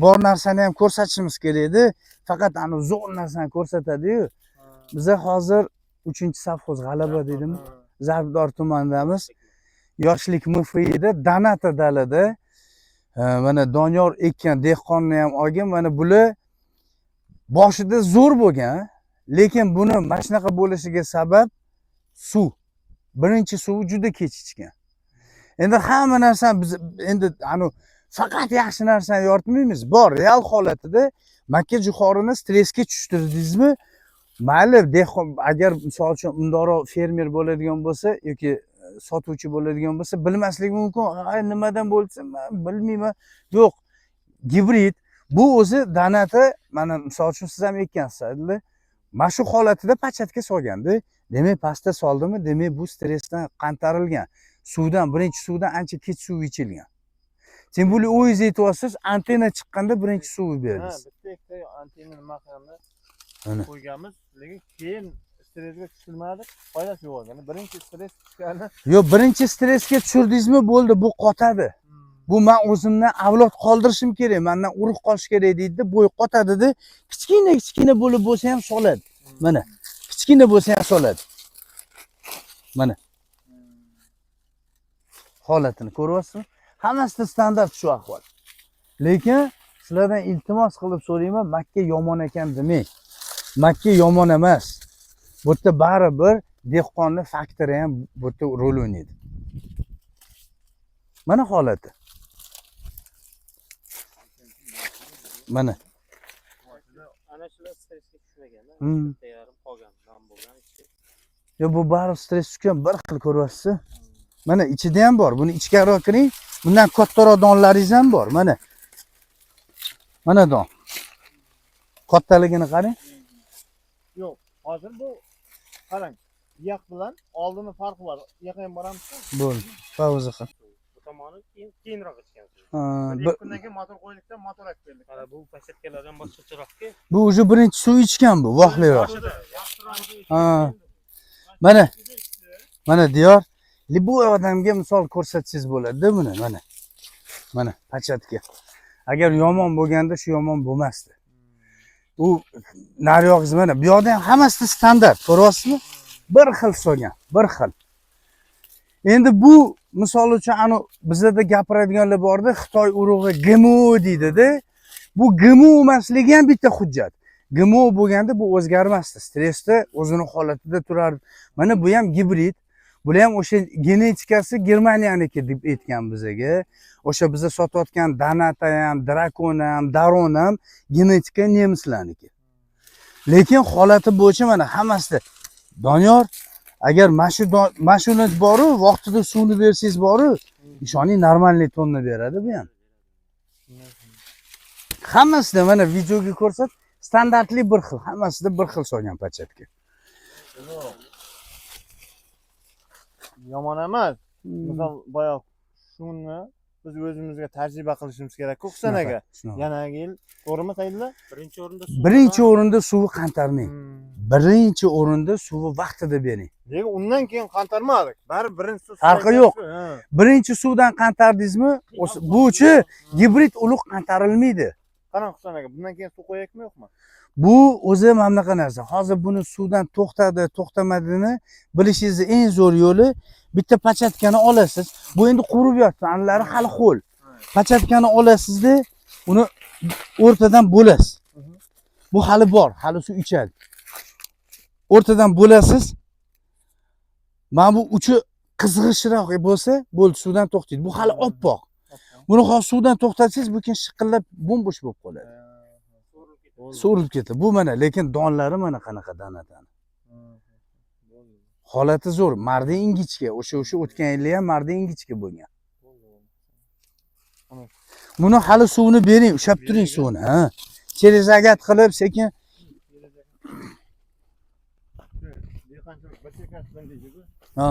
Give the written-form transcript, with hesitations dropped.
Bor narsani ham ko'rsatishimiz kerak edi. Faqat ani zo'r narsani ko'rsatadi-yu. Biza hozir 3 sovxoz G'alaba deydimi? Zarbdor tumanidamiz. Yoshlik MFIda Danata dalada mana Doniyor ekkan dehqonni ham olgan. Mana bular boshida zo'r bo'lgan, lekin buni mana shunaqa bo'lishiga sabab suv. Birinchi suvi juda kech ichgan. Endi hamma narsani biz endi anu faqat yaxshi narsani yoritmaymiz. Bor real holatida makka jo'xorini stressga tushtirdingizmi? Mayli, dehqon agar misol uchun undoqroq fermer bo'ladigan bo'lsa yoki sotuvchi bo'ladigan bo'lsa, bilmasligi mumkin. Ay, nimadan bo'lsa, man bilmayman. Yo'q, gibrid bu o'zi Danata, mana misol uchun siz ham ekkansiz, Adila. Mana shu holatida початка solganda, demak pastda soldimi, demak bu stressdan qantarilgan. Suvdan, birinchi suvdan ancha kech suv ichilgan. Тем более o'zingiz aytyapsiz, antenna chiqqanda birinchi suvni Ha, berdingiz. Bitta ikkita antenna nima qilganda Mana. qo'yganmiz, lekin keyin stressga tushirmadik, foydasi yo'q ekan. Birinchi stress tushgani. Yo'q, birinchi stressga tushirdingizmi, bo'ldi, bu qotadi. Bu man o'zimdan avlod qoldirishim kerak, mandan urug' qolishi kerak deydi, bo'y qotadida, kichkina kichkina bo'lib bo'lsa ham soladi. Mana, kichkina bo'lsa ham soladi. Mana. Holatini ko'ryapsizmi? Hammasida standart shu ahvol. Lekin sizlardan iltimos qilib so'rayman, makka yomon ekan demang. Makka yomon emas. Bu yerda baribir dehqonni faktori ham bu yerda rol o'ynaydi. Mana holati. Mana. Ana shular stressga tushmaganda, bitta yarim qolgan, nam bo'lgan ichi. Yo, bu baribir stress tushgan, bir xil ko'ryapsiz. Mana ichida ham bor. Buni ichkariroq kiring. Bundan kattaroq donlaringiz ham bor. Mana. Mana don. Kattaligini qarang. Yo'q, hozir bu qarang, bu yoq bilan oldini farqi bor. Bu yoqqa ham boramizmi? Bo'ldi. Pauza qil. Bu tomoni keyin keyinroq ichgan suv. Ha, Bir ikki kundan keyin motor qo'ydikda motor olib keldik. Mana bu початка lardan boshqacharoqki. Bu уже birinchi suv ichgan bu, vohliroq. Boshida yaxshiroq. Ha. Mana. Mana Diyor. Любой odamga misol ko'rsatsangiz bo'ladi-da buni, mana. Mana початка. Agar yomon bo'lganda shu yomon bo'lmasdi. U nariyog'ingiz mana bu yoqda ham hammasida standart, ko'ryapsizmi? Bir xil solgan, bir xil. Endi bu misol uchun anu bizada gapiradiganlar borda, Xitoy urug'i GMO deydi-da. Bu GMO emasligi ham bitta hujjat. GMO bo'lganda bu o'zgarmasdi. Stressda o'zini holatida turardi. Mana bu ham gibrid. Bular ham o'sha genetikasi Germaniyaniki deb aytgan bizaga. O'sha biza sotayotgan Danata ham, Drakon ham, Daron ham genetika nemislarniki. Lekin holati bo'yicha mana hammasida Doniyor, agar mana shuni boru vaqtida suvni bersangiz boru, ishoning, нормальный tonna beradi bu ham. Hammasida mana videoga ko'rsat, standartli bir xil, hammasida bir xil solgan початка. Yo'q. Yomon emas. Misol boya shuni biz o'zimizga tajriba qilishimiz kerak-ku, Husan aka. Shunaqa. Yanagi yil, to'g'rimi, Saidilla? Birinchi o'rinda suv. Birinchi o'rinda suvi qantarmang. Birinchi o'rinda suvi vaqtida bering. Lekin undan keyin qantarmadik. Baribir birinchi suv. Farqi yo'q. Ha. Birinchi suvdan qantardingizmi, buchi gibrid ulug' qantarilmaydi. Qarang, Husan aka, bundan keyin suv qo'yakmi, yo'qmi? Bu o'zi mana bunaqa narsa. Hozir buni suvdan to'xtadi, to'xtamadini bilishingizni eng zo'r yo'li bitta початка ni olasiz. Bu endi qurib yotibdi, anilari hali ho'l. Початка ni olasizda, uni o'rtadan bo'lasiz. Bu hali bor, hali suv ichadi. O'rtadan bo'lasiz. Mana bu uchi qizg'ishroq bo'lsa, bo'ldi, suvdan to'xtaydi. Bu hali oppoq. Buni hozir suvdan to'xtatsangiz, bu keyin shiqillab bo'm-bo'sh bo'lib qoladi. So'rilib ketadi. Bu mana, lekin donlari mana qanaqa Danatani. Holati zo'r, mardi ingichka. O'sha o'tgan yili ham mardi ingichka bo'lgan. Buni hali suvini bering, ushlab turing suvini, ha. Через агат qilib sekin. Dehqonchilik bir chekkasidan deydi-ku. Ha.